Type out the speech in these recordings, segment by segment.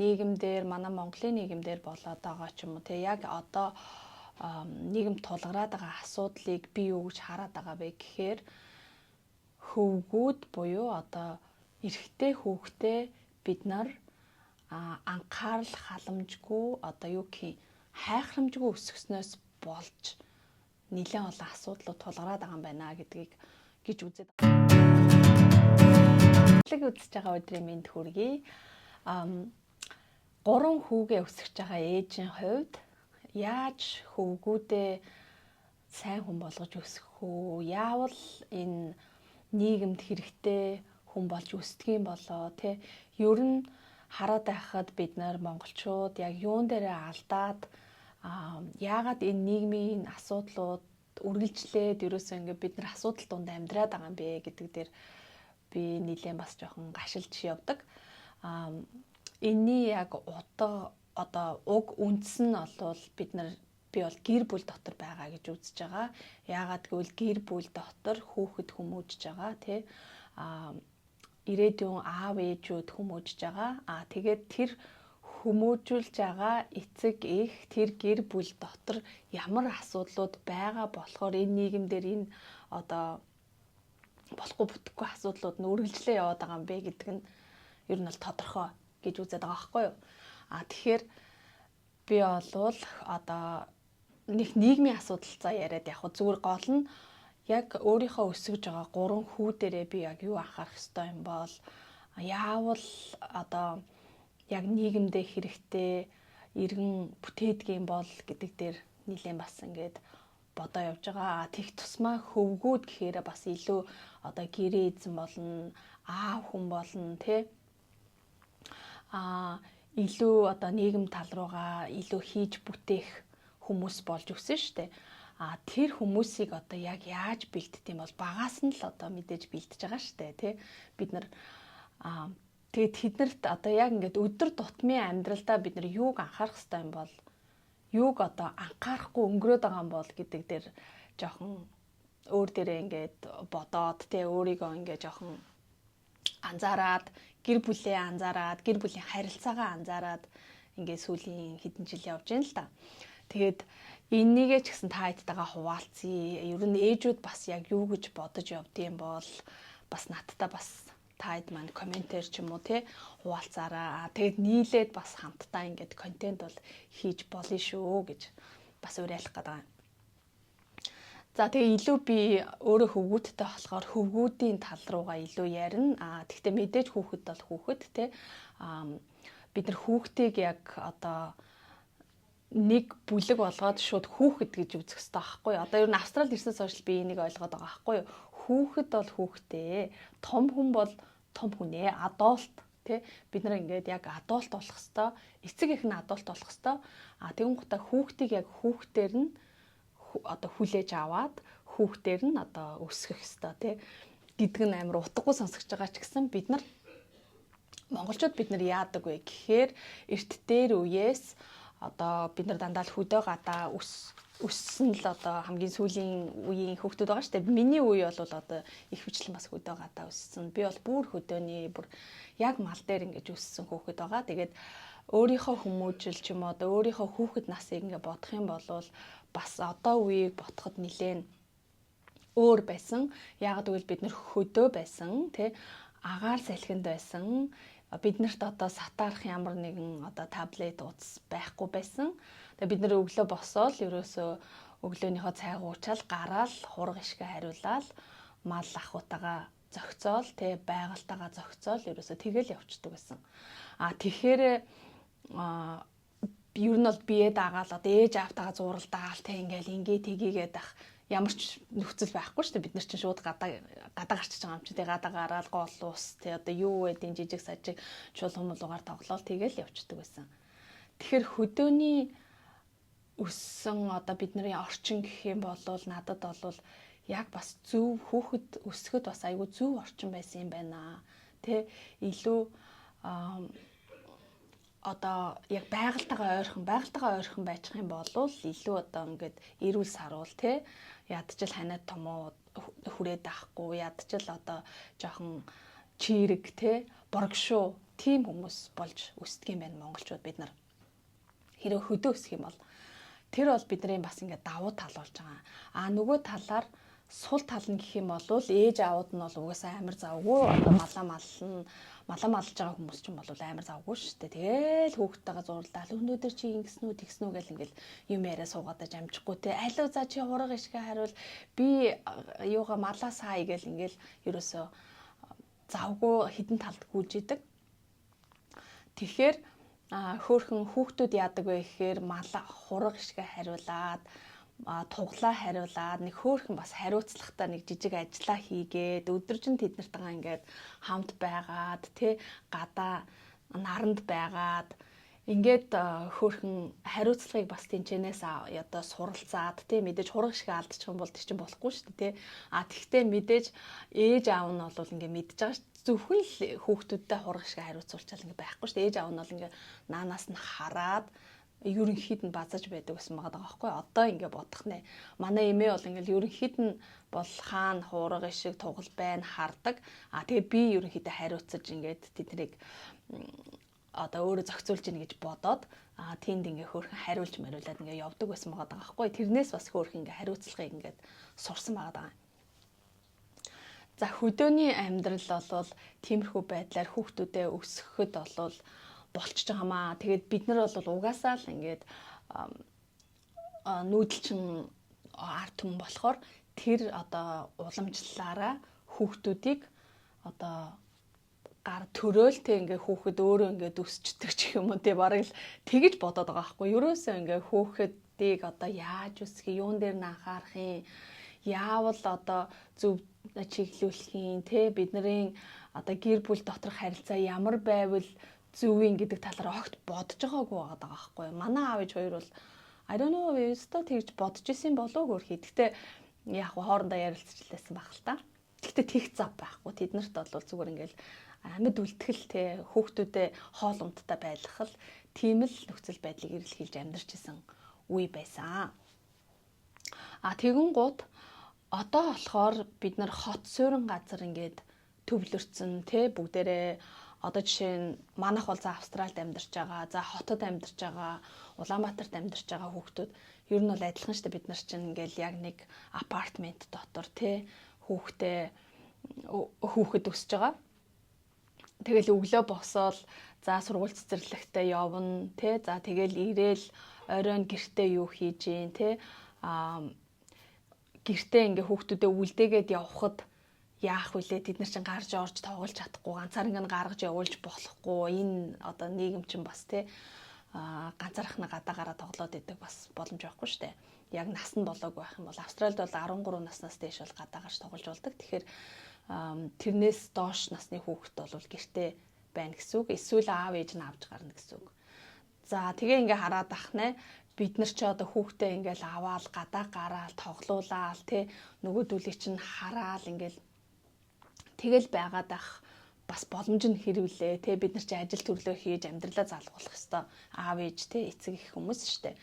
Нийгэмдэр, манай Монголын нийгэмдэр болоод байгаа ч юм уу те, яг одоо нийгэм тулгараад байгаа асуудлыг би юу гэж хараад байгаа вэ гэхээр хөвгүүд буюу одоо эрэгтэй хүүхдээ бид нар анхаарал халамжгүй, одоо юу гэх юм, хайхрамжгүй өсгснөөс болж нэлээд олон асуудлууд тулгараад байгаа юм байна гэдгийг гэж үзээд үзэж байгаа өдрийн мэнд хүргэе. Гурван хүүгээ өсгөж байгаа ээжийн хувьд яаж хөвгүүдээ сайн хүн болгож өсгөх үү? Яавал энэ нийгэмд хэрэгтэй хүн болж өсдөг юм болоо тэ? Ер нь хараад байхад бид нар монголчууд яг юун дээрээ алдаад, яагаад энэ нийгмийн асуудлууд үргэлжлээд ерөөсөө ингээд бид нар асуудал дунд амьдраад байгаа юм бэ гэдэг дээр би нэлээд бас жоохон гашилж явдаг. Энийний яг утга, одоо уг үндэс нь бол бид нар, би бол гэр бүл дотор байгаа гэж үзэж байгаа. Яагаад гэвэл гэр бүл дотор хүүхэд хүмүүжж байгаа тий. Ирээдүйн аав ээжүүд хүмүүжж байгаа. Тэгээд тэр хүмүүжүүлж байгаа эцэг эх, тэр гэр бүл дотор ямар асуудлууд байгаа болохоор энэ нийгэмдэр энэ одоо болохгүй бүтэхгүй асуудлууд нь үргэлжлээ яваад байгаа юм бэ гэдэг нь ер нь бол тодорхой гэж үзээд байгаа байхгүй юу. Тэгэхээр би болвол одоо нэг нийгмийн асуудал за яриад яг зүгээр гол нь яг өөрийнхөө өсгөж байгаа гурван хүү дээрээ би яг юу анхаарах ёстой юм бол, яавал одоо яг нийгэмдээ хэрэгтэй иргэн бүтээдэг юм бол гэдэг дээр нэлээд бас ингээд бодоо явж байгаа. Тех тусмаа хөвгүүд гэхээр бас илүү одоо гэрээ эзэн болно, аав хүн болно тэ. Илүү одоо нийгэм тал руугаа илүү хийж бүтээх хүмүүс болж өссөн шүү дээ. Тэр хүмүүсийг одоо яг яаж бэлддэг юм бол багаас нь л одоо мэдээж бэлдэж байгаа шүү дээ тий. Бид нар тэгээд тэднэрт одоо яг ингээд өдөр тутмын амьдралдаа бид нар юуг анхаарах хэрэгтэй юм бол, юуг одоо анхаарахгүй өнгөрөөд байгаа юм бол гэдэг дээр жоохон өөр дээрээ ингээд бодоод тий, өөрийгөө ингээд жоохон анзаараад, гэр бүлээ анзаараад, гэр бүлийн харилцаагаа анзаараад ингээд сүүлийн хэдэн жил явж байна л да. Тэгээд энийгээ ч гэсэн та хэдтэйгээ хуваалцъя. Ер нь ээжүүд бас яг юу гэж бодож явдгийм бол бас надтай бас та хэд маань комментээр ч юм уу те хуваалцаараа. Тэгээд нийлээд бас хамтдаа ингээд контент бол хийж болно шүү гэж бас уриалах гэдэг юм. За, тэгээ илүү би өөрөө хөвгүүдтэй болохоор хөвгүүдийн тал руугаа илүү ярина. Тэгтээ мэдээж хүүхэд бол хүүхэд те. Бид нар хүүхдийг яг одоо нэг бүлэг болгоод шууд хүүхэд гэж үзэх хэрэгтэй байхгүй юу? Одоо ер нь Австралид ирсэнээс хойш би энийг ойлгоод байгаа байхгүй юу? Хүүхэд бол хүүхдээ, том хүн бол том хүн ээ, adult тий, бид нар ингээд яг adult болох хэвээр, эцэг эх нь adult болох хэвээр. Тэгэн гутаа хүүхдийг яг хүүхдээр нь одоо хүлээж аваад хүүхдээр нь одоо өсгөх хэвээр тий гэдг нь амар утгагүй сонсогч байгаа ч гэсэн бид нар монголчууд, бид нар яадаг вэ гэхээр эрт дээр үеэс одоо бид нар дандаа л хөдөө гадаа өссөн л одоо хамгийн сүүлийн үеийн хүүхдүүд байгаа шүү дээ. Миний үе бол одоо их хвчлэн бас хөдөө гадаа өссөн. Би бол бүр хөдөөний бүр яг мал дээр ингэж өссөн хүүхэд байгаа. Тэгээд өөрийнхөө хүмүүжил ч юм уу, одоо өөрийнхөө хүүхэд насыг ингээ бодох юм бол бас одоо үеийг бодоход нилээн өөр байсан. Яагаад гэвэл бид нар хөдөө байсан, тий, агаар салхинд байсан, биднэрт одоо сатаарах ямар нэгэн одоо таблет, утас байхгүй байсан. Тэгээ бид нар өглөө босоод ерөөсөө өглөөнийхөө цайг уучаал, гараал хураг ишгэ хариулаад, мал ахуйтайгаа зохицоол тэ, байгальтайгаа зохицоол, ерөөсөө тэгэл явцдаг байсан. Тэгэхээр ер нь бол бие дагаал, одоо ээж аавтайгаа зууралдаал тэ, ингээл ингээ тгийгээд ах ямар ч нөхцөл байхгүй шүү дээ. Бид нар чинь шууд гадаа гадаа гарчиж байгаа юм чи. Тэгээ гадаа гараал гол ус тэ, одоо юу вэ, жижиг сажиг чуулган мулуугаар тоглоол тэгэл явцдаг байсан. Тэгэхээр хөдөөний өссөн одоо бидний орчин гэх юм бол надад бол яг бас зөв, хүүхэд өсгөхөд бас айгүй зөв орчин байсан юм байна. Тэ, илүү одоо яг байгальтайгаа ойрхон, байгальтайгаа ойрхон байчих юм бол илүү одоо ингээд эрүүл саруул те, ядчил ханиад томоо хүрээд авахгүй, ядчил одоо жоохон чийрэг те, боргшуу Тийм хүмүүс болж өсдөг юм байна монголчууд бид нар. Хэрэг хөдөө өсөх юм бол тэр бол бидний бас ингээд давуу тал болж байгаа. А нөгөө талаар сул тал нь гэх юм бол ээж аауд нь бол угаасаа амар завгүй, одоо малаа мална, малаа малж байгаа хүмүүс ч юм бол амар завгүй шүү дээ. Тэгээл хүүхдтэйгээ зурлал, өнөөдөр чи ингэсэн үү тэгсэн үү гэл ингээл юм яриа суугаад аж амжихгүй те. Алуу за чи хураг ишгэ хариул, би юугаа малаа сая гэл ингээл ерөөсөө завгүй хідэн талд гүйж идэг. Тэгэхээр хөөхөн хүүхдүүд яадаг вэ гэхээр малаа хураг ишгэ хариулаад, туглаа хариулаад, нэг хөөхөн бас хариуцлагатай нэг жижиг ажиллаа хийгээд өдөржин тэд нартайгаа ингээд хамт байгаад тэ, гадаа наранд байгаад ингээд хөөхөн хариуцлагыг бас тэнчэнээс одоо суралцаад тэ, мэдээж хураг шиг алдчих юм бол тэр чинь болохгүй шүү дээ тэ. А тэгтээ мэдээж ээж аав нь бол ингээд мэдж байгаа шүү, зөвхөн л хүүхдүүдтэй хураг шиг хариуцуулчаал ингээд байхгүй шүү дээ. Ээж аав нь бол ингээд наанаас нь хараад ерөнхийд нь базаж байдаг гэсэн байгаа байхгүй. Одоо ингээ бодох нэ. Манай эмээ бол ингээл ерөнхийд нь бол хаана хуурга шиг тугал байна хардаг. А тэгээ би ерөнхийдөө хариуцаж ингээд тэднийг одоо өөрөө зохицуулж ийн гэж бодоод, а тэнд ингээ хөөрхөн хариулж мариулаад ингээ явдаг байсан байгаа байхгүй. Тэрнээс бас хөөрхөн ингээ хариуцлагыг ингээд сурсан байгаа даа. За, хөдөөний амьдрал бол тиймэрхүү байдлаар хүүхдүүдэд өсгөхөд бол болчихж байгаа маа. Тэгээд бид нар бол угаасаа л ингээд нүүдэлчин ард түмэн болохоор тэр одоо уламжлалаараа хүүхдүүдийг одоо гар төрөөл тэ, ингээ хүүхэд өөрөө ингээд өсчдөг ч юм уу те, бараг л тэгэж бодоод байгаа байхгүй. Ерөөсөө ингээ хүүхэдийг одоо яаж өсгөх, юун дээр нь анхаарах юм, яавал одоо зөв чиглүүлэх юм те, бидний одоо гэр бүл доторх харилцаа ямар байвал зөв юм гэдэг талаар огт бодож байгаагүй байгаа байхгүй. Манай аав ээж хоёр бол I don't know, ёстой тэгж бодож исэн болов уу хий. Гэтэ яг хоорондоо ярилцчихлээсэн байх л та. Гэтэ тех зав байхгүй. Тэднэрт бол зүгээр ингээл амьд үлтгэл те, хүүхдүүдэд хоол унттай байлгах л тийм л нөхцөл байдлыг эрэлхийлж амьдарч исэн үе байсан. А тэгэн гут одоо болохоор бид нар хот суурин газар ингээд төвлөрцөн те, бүгдээрээ. Одоо жишээ нь манайх бол за Австралид амьдарч байгаа, за хотод амьдарч байгаа, Улаанбаатарт амьдарч байгаа хүүхдүүд ер нь бол адилхан шүү дээ. Бид нар чинь ингээл яг нэг apartment дотор те хүүхдээ хүүхэд өсөж байгаа. Тэгэл өглөө босоод за сургууль цэцэрлэгтээ явна те, за тэгэл ирээл оройн гэртээ юу хийж гин те, а гэртээ ингээ хүүхдүүдэд үлдээгээд явхад яах вүлээ, тэд нар чинь гарч орж тоглож чадахгүй, ганцаар ингэ гаргаж явуулж болохгүй. Энэ одоо нийгэм чинь бас те ганцаархна гадаа гараа тоглоод идэг бас боломж байхгүй шүү дээ. Яг нас нь болоогүй байх юм бол Австралид бол 13 наснаас дээш бол гадаа гарч тоглож болдог. Тэгэхээр тэрнээс доош насны хүүхэд бол гэртээ байна гэсэн үг. Эсвэл аав ээж нь авч гарна гэсэн үг. За, тэгээ ингээ хараад ах нэ, бид нар ч одоо хүүхдээ ингээл аваал гадаа гараал тоглуулаал те, нөгөөдүүлийг чинь хараал ингээл тэгэл байгаад ах бас боломж нь хэрвлээ те. Бид нар чи ажил төрлөө хийж амьдралаа залгуулах хэвээр аав ээж те, эцэг их хүмүүс штэ.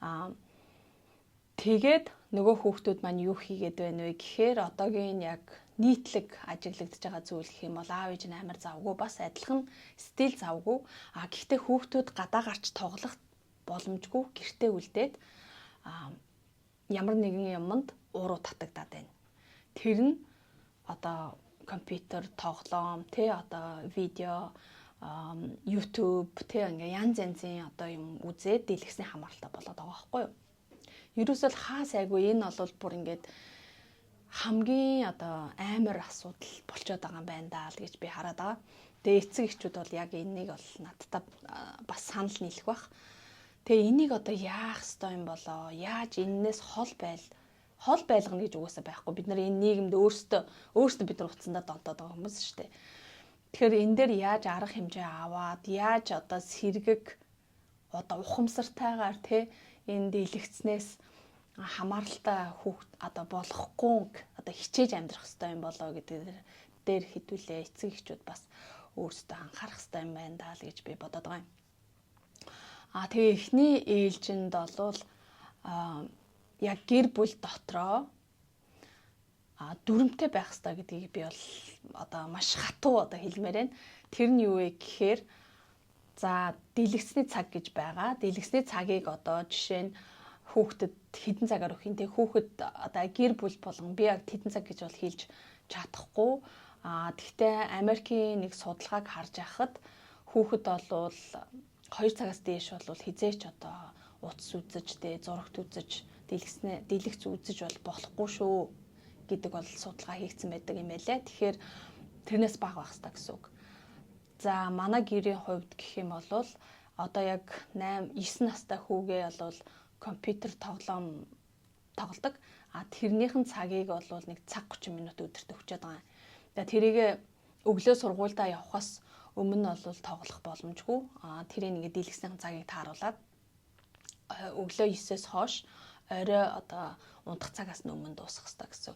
А тэгээд нөгөө хүүхдүүд маань юу хийгээд байна вэ гэхээр одоогийн яг нийтлэг ажиглагдж байгаа зүйл гэх юм бол аав ээж нь амар завгүй, бас адилхан стил завгүй. А гэхдээ хүүхдүүд гадаа гарч тоглох боломжгүй, гэртээ үлдээд ямар нэгэн юмд уруу татагдаад байна. Тэр нь одоо компьютер, тоглоом те, одоо видео, YouTube те, ингээ янз янзын одоо юм үзээд дэлгэсний хамааралтай болоод байгаа байхгүй юу? Ерөөсөө л хаа сайгүй энэ бол бүр ингээд хамгийн одоо амар асуудал болчоод байгаа юм байна даа л гэж би хараад байгаа. Тэгээ эцэг эхчүүд бол яг энэнийг бол надтай бас санал нийлэх бах. Тэгээ энийг одоо яах ёстой юм болоо? Яаж эннээс хол байл хол байлгана гэж угаасаа байхгүй. Бид нар энэ нийгэмд өөрсдөө өөрсдөө бид нар утсандаа донтоод байгаа хүмүүс шүү дээ. Тэгэхээр энэ дээр яаж арга хэмжээ аваад, яаж одоо сэргэг, одоо ухамсартайгаар те энэ дэлгэцнээс хамааралтай хүүхд одоо болохгүй одоо хичээж амьдрах хэрэгтэй юм болоо гэдэг дээр хэдүүлээ эцэг эхчүүд бас өөрсдөө анхаарах хэрэгтэй юм байна даа л гэж би бодоод байгаа юм. А тэгээ эхний ээлжинд болвол яг гэр бүл дотроо дүрмтэй байх хэрэгтэй гэдгийг би бол одоо маш хатуу одоо хэлмээр байна. Тэр нь юу вэ гэхээр за дэлгэцний цаг гэж байгаа. Дэлгэцний цагийг одоо жишээ нь хүүхдэд хэдэн цагаар өгөх юм те, хүүхэд одоо гэр бүл болгон би яг хэдэн цаг гэж бол хэлж чадахгүй. Тэгтээ Америкийн нэг судалгааг харж байхад хүүхэд болвол 2 цагаас дээш бол хэзээ ч одоо утас үзэж те, зурагт үзэж, дэлгэц үзэж бол болохгүй шүү гэдэг бол судалгаа хийгдсэн байдаг юм байлээ. Тэгэхээр тэрнээс бага байх хэрэгтэй гэсэн үг. За манай гэрийн хувьд гэх юм бол одоо яг 8 9 настай хүүгээ бол компьютер тоглоом тоглодог. А тэрнийх нь цагийг бол нэг цаг 30 минут өдөрт өгчөөд байгаа юм. Тэгээ тэрийг өглөө сургуульдаа явахаас өмнө нь бол тоглох боломжгүй. А тэрийг ингээд дийлгэснийхэн цагийг тааруулаад өглөө 9-өөс хойш орой одоо унтах цагаас нь өмнө дуусгах хэрэгтэй гэсэн.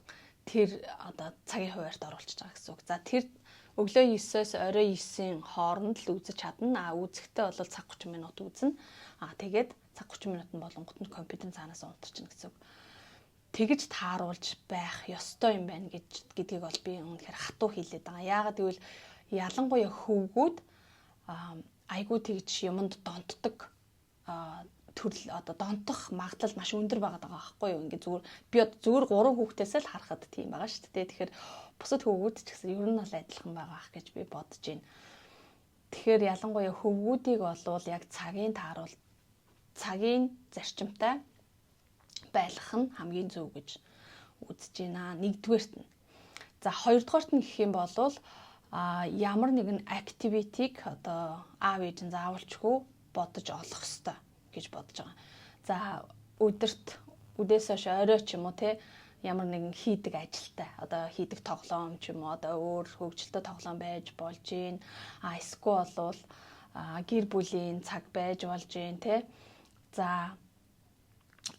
Тэр одоо цагийн хуваарьт оруулчихж байгаа гэсэн үг. За тэр өглөө 9-өөс орой 9-ийн хооронд л үзэж чадна. А үзэхдээ бол цаг 30 минут үзнэ. А тэгээд цаг 30 минут нь болонгот нь компьютерийн цаанаас унтарчна гэсэн үг. Тэгж тааруулж байх ёстой юм байна гэж гэдгийг бол би үнэхээр хатуу хэлээд байгаа. Яагаад гэвэл ялангуяа хөвгүүд айгүй тэгж юмд донтдог төрөл одоо донтох магадлал маш өндөр байгаа даа байхгүй юу. Ингээ зүгээр би одоо зүгээр гурван хүүхдээсээ л харахад тийм байгаа шүү дээ. Тэгэхээр бусад хөвгүүд ч гэсэн ер нь бол адилхан байгаа ах гэж би бодож байна. Тэгэхээр ялангуяа хөвгүүдийг болвол яг цагийн тааруул цагийн зарчимтай байлгах нь хамгийн зөв гэж үзэж байна. Нэгдүгээрт нь. За хоёрдугаарт нь гэх юм бол ямар нэгэн activity-г одоо аав ээж нь заавалчгүй бодож олох ёстой гэж бодож байгаа. За өдөрт үдээс хойш орой ч юм уу те, ямар нэгэн хийдэг ажилтай одоо хийдэг тоглоом ч юм уу, одоо өөр хөгжилтэй тоглоом байж болж гин. А эсвэл болвол гэр бүлийн цаг байж болж гин те. За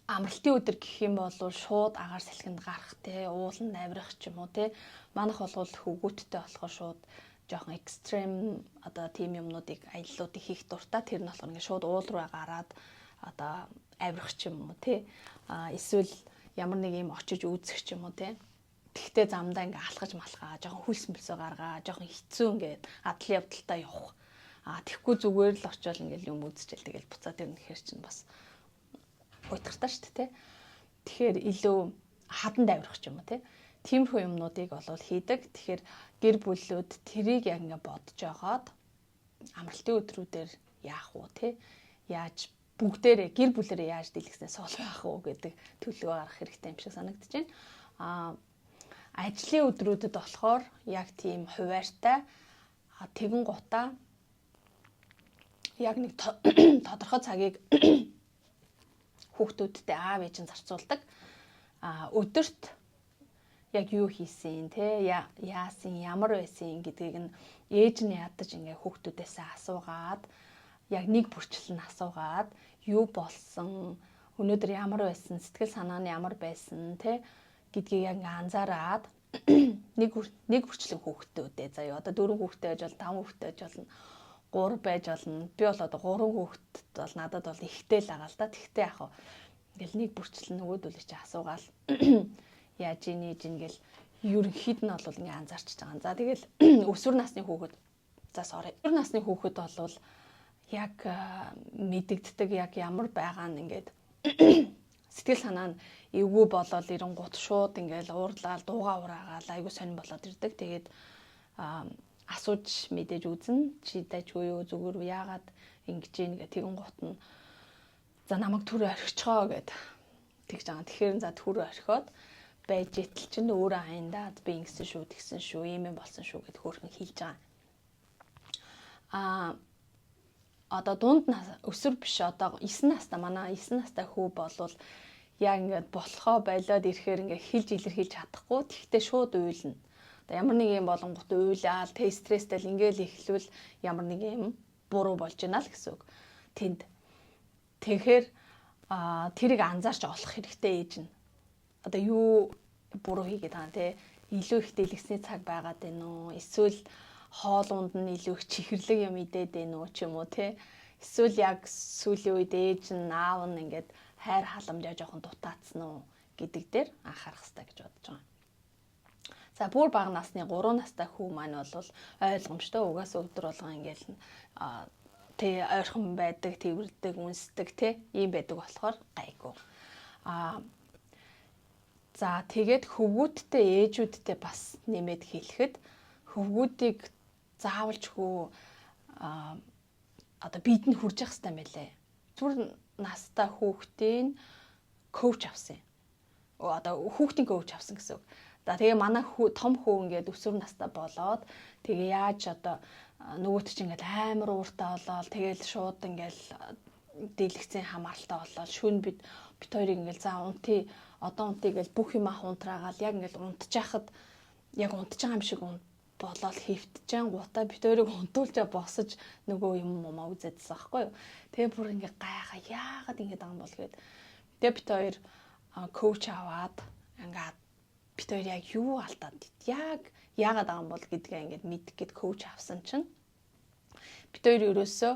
амралтын өдөр гэх юм бол шууд агаар салхинд гарах те, ууланд авирах ч юм уу те. Манайх бол хөвгүүттэй болохоор шууд жоохон extreme одоо тийм юмнуудыг аяллуудыг хийх дуртай. Тэр нь болохоор ингээд шууд уул руу гараад одоо авирах ч юм уу те. А эсвэл ямар нэг юм очиж үзэх ч юм уу те. Тэгтээ замдаа ингээ алхаж малхаа, жоохон хөлс мөлсөө гаргаа, жоохон хэцүү ингээд адал явдалтай явах. А тэгэхгүй зүгээр л очиод ингээл юм үзчихэл тэгэл буцаад ирнэ гэхэр чинь бас уйтгартай шүү дээ. Тэгэхээр илүү хаданд авирах ч юм уу те. Тиймэрхүү юмнуудыг болвол хийдэг. Тэгэхээр гэр бүлүүд тэрийг яг ингээ бодож байгаад амралтын өдрүүдээр яах уу те. Яаж бүгдээрээ гэр бүлэрээ яаж дийлгэснээ суул байх уу гэдэг төлөвлөгөө гаргах хэрэгтэй юм шиг санагдаж байна. А ажлын өдрүүдэд болохоор яг тийм хуваарьтай тэгэн гутаа яг нэг тодорхой цагийг хүүхдүүдтэй аав ээж нь зарцуулдаг. А өдөрт яг юу хийсэн те, яасан, ямар байсан гэдгийг нь ээж нь ядаж ингээ хүүхдүүдээсээ асуугаад, яг нэг бүрчлэл нь асуугаад, юу болсон, өнөөдөр ямар байсан, сэтгэл санаа нь ямар байсан те гэдгийг яг ингээ анзаараад нэг бүрчлэн хүүхдүүдээ заяа одоо дөрвөн хүүхдтэй байж бол таван хүүхдтэй байж болно, 3 байж болно. Би бол одоо 3 хүүхдэд бол надад бол ихтэй л байгаа л да. Тэгтээ яг ингээл нэг бүрчлэн нөгөөдөлөө чи асуугаал яаж ийн ээж ингээл ерөнхийд нь бол ингээ анзаарчиж байгаа. За тэгэл өсвөр насны хүүхэд, за sorry. Өсвөр насны хүүхэд бол яг мэдэгддэг, яг ямар байгаа нь ингээд сэтгэл санаа нь эвгүй болоод ирэнгуут шууд ингээл уурлаад дуугаа ураагаал айгу сонин болоод ирдэг. Тэгээд асууж мэдээж үзэн, чи дайжгүй юу, зүгээр үү, яагаад ингэж ийн гэх тэгэн гут нь за намайг түрүү орхичгоо гэд тэгж байгаа. Тэгэхээр за түрүү орхиод байж итэл чинь өөрөө аяндаа би ингэсэн шүү, тэгсэн шүү, ийм юм болсон шүү гэд хөөрхөн хэлж байгаа. Аа одоо дунд нас өсвөр биш, одоо 9 настай, манай 9 настай хүү болвол яг ингээд болохоо болиод ирэхээр ингээд хэлж илэрхийлж чадахгүй. Тэгтээ шууд уйлна. Одоо ямар нэг юм болонгот уйлаал тэ стресстэй л ингээл эхлвэл ямар нэг юм буруу болж байна л гэсэн үг. Тэнд. Тэгэхээр тэрийг анзаарч олох хэрэгтэй ээж нь. Одоо юу буруу хийгээд байгаа те, илүү их дэлгэсний цаг байгаад байна уу? Эсвэл хоол унд нь илүү их чихэрлэг юм идээд байна уу ч юм уу те. Эсвэл яг сүүлийн үед ээж нь, аав нь ингээд хайр халамжаа жоохон дутаацсан уу гэдэг дээр анхаарах хэрэгтэй гэж бодож байгаа. За, бүр бага насны 3 настай хүү маань бол ойлгомжтой, угаасаа өдөр болгон ингээл тэ ойрхон байдаг, тэрвэрлдэг, үнсдэг, тэ ийм байдаг болохоор гайгүй. За, тэгээд хөвгүүдтэй, ээжүүдтэй бас нэмээд хэлэхэд хөвгүүдийг заавалчгүй одоо биед нь хүрж явах хэрэгтэй байлээ. Түр настай хүүхдийн coach авсан юм. Одоо хүүхдийн coach авсан гэсэн үг. За, тэгээ манай том хүү ингээд өсвөр настай болоод, тэгээ яаж одоо нөгөөт чинь ингээд амар ууртай болоод, тэгээл шууд ингээд дийлэгцэн хамааралтай болоод, шөнө бид хоёрыг ингээд за унтъя, одоо унтъя гэл бүх юм унтраагаал, яг ингээд унтчихад яг унтж байгаа юм шиг болоод хэвтчихэнгуутаа бид хоёрыг унтуулжаа босож нөгөө юм юмаа үзээдсэн байхгүй юу. Тэгээ бүр ингээ гайхаа, яагаад ингэж байгаа юм бол гээд. Тэгээ бид хоёр coach аваад, ингээд бид хоёр яг юу алдаад, яг яагаад байгаа юм бол гэдгээ ингээд мэдэх гээд coach авсан чинь бид хоёр ерөөсөө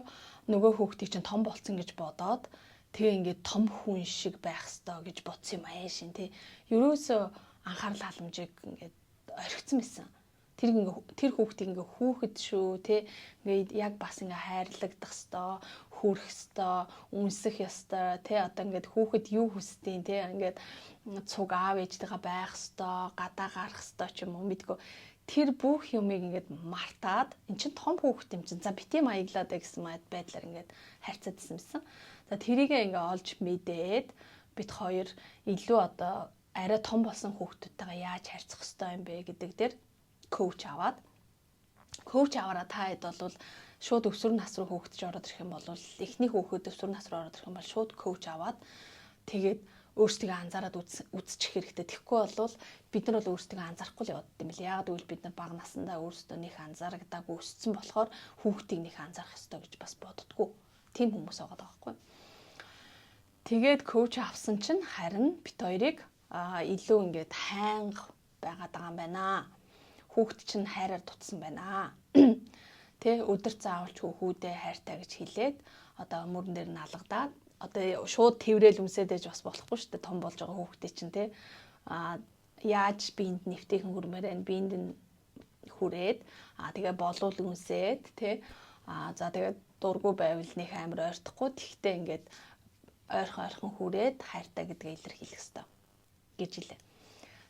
нөгөө хүүхдийг чинь том болцсон гэж бодоод, тэгээ ингээд том хүн шиг байх ёстой гэж бодсон юм аашин, тий. Ерөөсөө анхаарал халамжийг ингээд орхицсан байсан. Тэр ингээ тэр хүүхдийг ингээ хүүхэд шүү, тий, ингээд яг бас ингээ хайрлагдах ёстой, хүрэх ёстой, үнсэх ёстой, тий, одоо ингээд хүүхэд юу хүсдэг, тий, ингээд цуг аав ээжтэйгээ байх ёстой, гадаа гарах ёстой ч юм уу, мэдгүй, тэр бүх юмыг ингээд мартаад, эн чин том хүүхэд юм чин, за бити маяглаад гэсэн байдлаар ингээд харьцаадсэн байсан. За, тэрийгээ ингээ олж мэдээд бид хоёр илүү одоо арай том болсон хүүхдүүдтэйгээ яаж харьцах ёстой юм бэ гэдэг дээр coach аваад, coach аваараа. Та хэд бол шууд өсвөр нас руу хүүхдэж ороод ирэх юм бол, эхний хүүхэд өсвөр нас руу ороод ирэх юм бол шууд coach аваад, тэгээд өөрсдийгөө анзаараад үзчих хэрэгтэй. Тэгэхгүй бол бид нар бол өөрсдийгөө анзаарахгүй л яваад юм бэл. Яагаад гэвэл бид нар бага насндаа өөрсдөө нэх анзаарагдаагүй өссөн болохоор хүүхдийг нэх анзаарах ёстой гэж бас боддгоо. Тийм хүмүүс байгаа байхгүй. Тэгээд coach авсан чинь харин бид хоёрыг илүү ингээд хайнга байгаад байгаа юм байна. Хүүхд чинь хайраар дутсан байна. Тэ өдөр заавалч хүүдээ хайртай гэж хэлээд, одоо мөрөн дээр нь алгадаад, одоо шууд тэрэл өмсөөд ээж бас болохгүй шүү дээ, том болж байгаа хүүхдээ чинь, тэ. Яаж биед нэвтэйхэн хүрмээр байна, биед нь хүрээд, тэгээ болуул үнсээд, тэ, за тэгээд дургу байвал нэх амар ойртохгүй, тэгтээ ингээд ойрхон ойрхон хүрээд хайртай гэдгээ илэрхийлэх ёстой гэж хэлээ.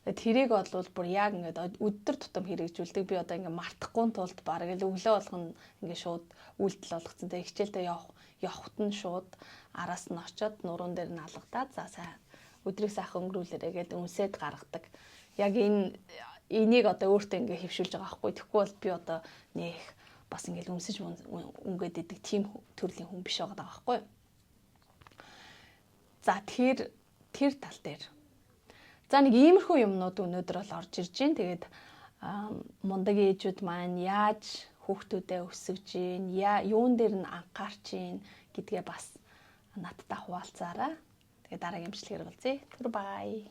Тэрийг бол бүр яг ингээд өдөр тутам хэрэгжүүлдэг. Би одоо ингээд мартахгүй тулд бараг л өглөө болгоно ингээд шууд үйлдэл болгоцсон. Тэгээ хичээлдээ явахт нь шууд араас нь очиод нуруунд дээр нь алгадаад, за сайн өдрийг сайхан өнгөрүүлээрэй гэдээ үнсээд гаргадаг. Яг энийг одоо өөртөө ингээ хэвшүүлж байгаа байхгүй. Тэгэхгүй бол би одоо нэх бас ингээл үнсэж үнгээд идэг тийм төрлийн хүн биш байгаа байхгүй. За, тэр тал дээр. За, нэг иймэрхүү юмнууд өнөөдөр бол орж ирж байна. Тэгээд мундаг ээжүүд маань яаж хүүхдүүдээ өсгөж гин, юун дээр нь анхаарч гин гэдгээ бас надтай хуваалцаарай. Тэгээд дараагийн бичлэгээр уулзъя. Түр bye.